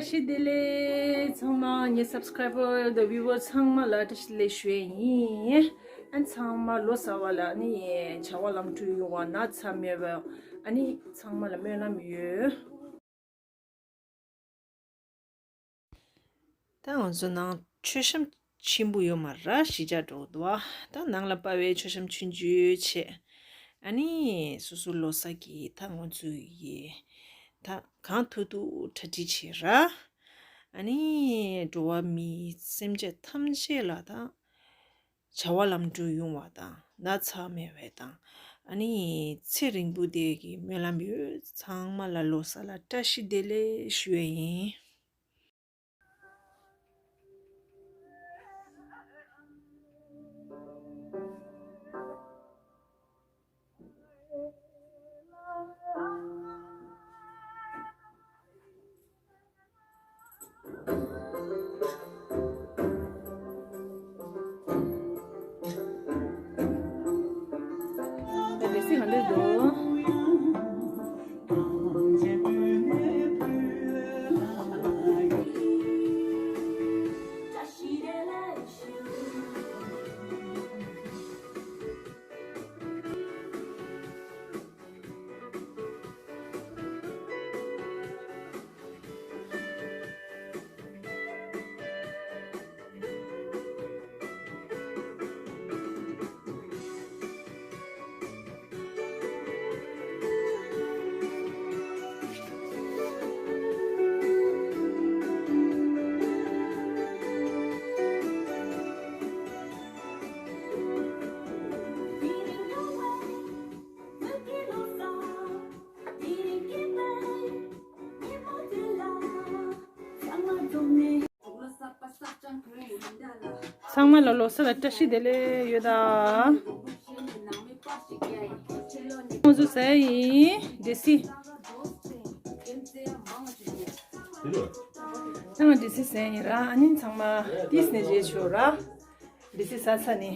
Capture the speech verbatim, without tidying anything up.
བཀྲ་ཤིས་བདེ་ལེགས། ཚང་མ་ངའི་སབ་སི་ཀ་རའི་བར་དང་བིའུ་ཝར་ཚང་མ་ལ་བཀྲ་ཤིས་བདེ་ལེགས་ཞུ་ཡས་ཡིན། ཨ་ཚང་མ་ལོ་གསར་པ་ལ་ནི་བྱ་བ་ལམ་འགྲོ་ཡོང་བ། ན་ཚ་མེད་པ། ཨ་ནི་ཚང་མ་ལ་སྨོན་ལམ་ཡོད། ད་ང་ཚོ་ནང་མཆོད་བཤམས་ཆེན་པོ་ཡོད་མ་རེད། གཞིས་ཆགས་འགྲོ་འདུག་བ། ད་ནང་ལ་པ་ཕའི་མཆོད་བཤམས་ཆུང་ཆུང་བྱས། ཨ་ནི་སོ་སོ་ལོ་གསར་གྱི་ད་ང་ཚོ་ཡི་ད་གང་ཐུབ་ཐུབ་གྲ་སྒྲིག་བྱས་ར། ཨ་ནི་འགྲོ་བ་མིའི་སེམས་ཅན་ཐམས་ཅད་ལ་ད་བྱ་བ་ལམ་འགྲོ་ཡོང་བ་དང་ན་ཚ་མེད་པའི་དང་། ཨ་ནི་ཚེ་རིང་པོ་དེ་གི་སྨོན་ལམ་ཡོད། ཚང་མ་ལ་ལོ་གསར་ལ་བཀྲ་ཤིས་བདེ་ལེགས་ཞུ་ཡས་ཡིན། ཚང་མ་ལ་ལོ་གསར་ལ་བཀྲ་ཤིས་བདེ་ལེགས་ཡོད་ད། ཁོང་ཚོ་ཟས་ཡིན་འདྲེ་སི། ཚང་མ་འདྲེ་སི་ཟས་ཡིན་ར། ཨ་ནི་ཚང་མ་ཏིས་ནས་བརྗེད་ཆོག་ར། འདྲེ་སི་ཟ་ས་ནི།